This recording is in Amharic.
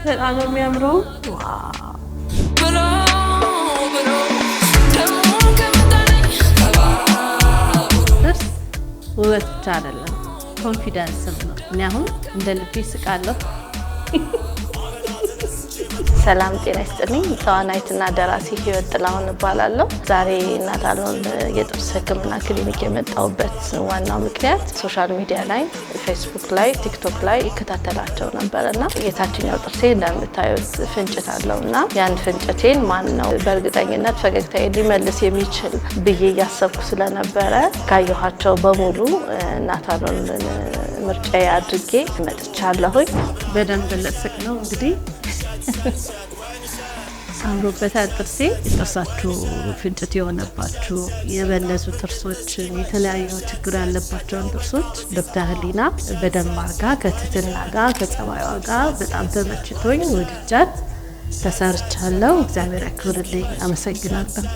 በጣም ነው የሚያምረው። Wow! ብሎ ብሎ ደግሞ ከመጣነኝ ጥርስ ውበት ብቻ አይደለም፣ confidence ም ነው። እኔ አሁን እንደ ልቤ ስቃለሁ። ሰላም ጤና ይስጥልኝ። ተዋናይትና ደራሲ ህይወት ጥላሁን እባላለሁ። ዛሬ ናታሎን የጥርስ ሕክምና ክሊኒክ የመጣሁበት ዋናው ምክንያት social media ላይ፣ ፌስቡክ ላይ፣ ቲክቶክ ላይ ይከታተላቸው ነበር እና የታችኛው ጥርሴ እንደምታዩት ፍንጭት አለው እና ያን ፍንጭቴን ማን ነው በእርግጠኝነት ፈገግታዬ ሊመልስ የሚችል ብዬ እያሰብኩ ስለነበረ ካየኋቸው በሙሉ ናታሎን ምርጫዬ አድርጌ መጥቻለሁኝ። በደንብ ልስቅ ነው እንግዲህ፣ አምሮበታል ጥርሴ። ጥርሳችሁ ፍንጭት የሆነባችሁ፣ የበለዙ ጥርሶች፣ የተለያዩ ችግር ያለባቸውን ጥርሶች ዶክተር ህሊና በደንብ አርጋ ከትህትና ጋር ከጸባይዋ ጋር በጣም ተመችቶኝ ወድጃት ተሰርቻለሁ። እግዚአብሔር ያክብርልኝ። አመሰግናለሁ።